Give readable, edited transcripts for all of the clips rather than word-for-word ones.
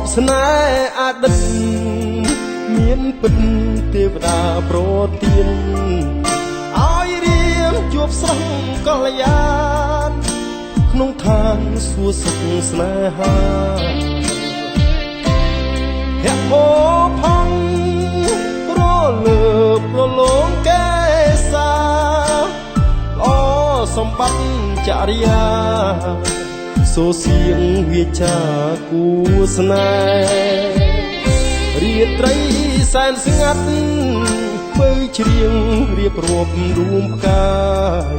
បស្នេហ៍អតីតមានពិតទេវតាប្រទានឲ្យរៀមជួបស្រស់កល្យានក្នុងឋានសួគសុខស្នេហាភៈពោផង់រលើប្រឡងកេសាល្អសម្បត្តិចរិយាសូសៀងវាចាគូស្នេហ៍រាត្រីសែនស្ងាត់ពៅច្រៀងរៀបរាប់រួមផ្កាយ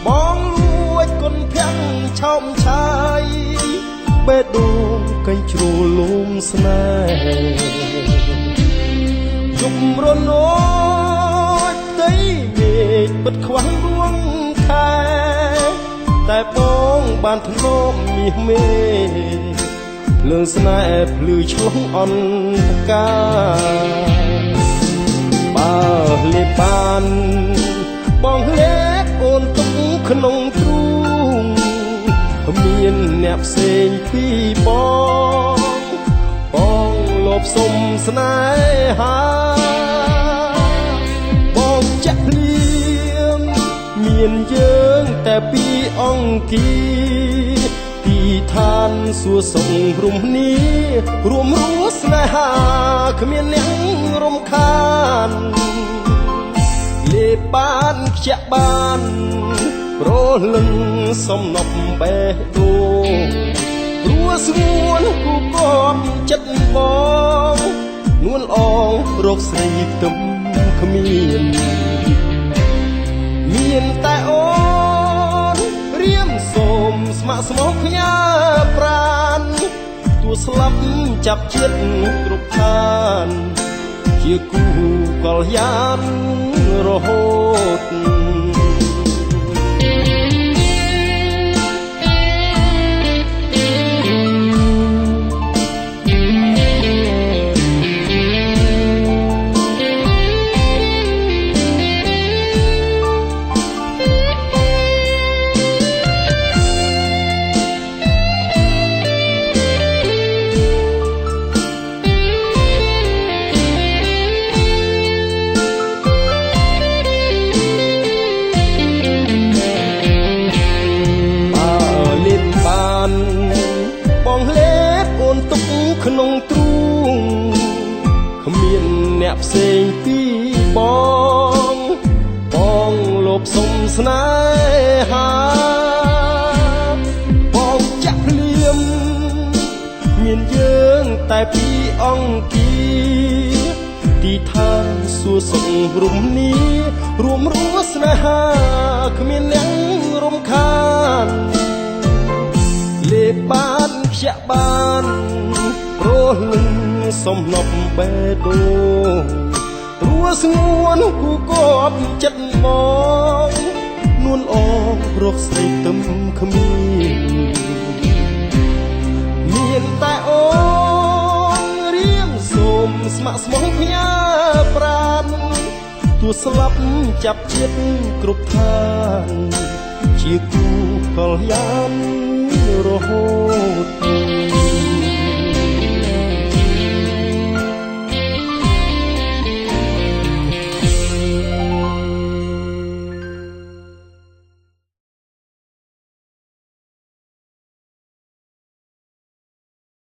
បងលួចគុណភ័ក្រឆោមឆាយបេះដូងកែងជ្រុលលំស្នេហ៍យំរណោចផ្ទៃមេឃបិទខ្វះដួងខែតែបងបានធ្នមមាសមេភ្លើងស្នេហ៍ភ្លឺឆ្លងអន្តកាបើលេបបានបងលេបអូនទុកក្នុងទ្រូងមានអ្នកផ្សេងពីបងបងលោភសុំស្នេហាបងចាក់ភ្លៀងមានយើងតែពីអង្គីទីឋានសួសងរំនេះរួមរស់ស្នេហាគ្មានអ្នករំខានលេបបានខ្ជាក់បានប្រលឹងសំណប់បេះដូងព្រោះស្ងួនគូកបចិត្តបងនួនអងរកស្រីទឹមគ្មានមានតែអូនរៀមសូមស្ម័គ្រស្មោះផ្ញើប្រានទោះស្លាប់ចាប់ជាតិគ្រប់ឋានជាគូកល្យានរហូតបងលេបអូនទុកក្នុងទ្រូងគ្មានអ្នកផ្សេងពីបងបងលោភសុំស្នេហាបងចាក់ភ្លាមមានយើងតែពីអង្គីទីឋានសួគសុខរំនេះរួមរស់ស្នេហាគ្មានអ្នករំខានលេបបានខ្ជាក់បានប្រលឹងសំណប់បេះដូងព្រោះស្ងួនគូកបចិត្តបងនួនអងរកស្រីទឹមគ្មានមានតែអូនរៀមសូមស្ម័គ្រស្មោះផ្ញើប្រានទោះស្លាប់ចាប់ជាតិគ្រប់ឋានជាគូកល្យានរហូត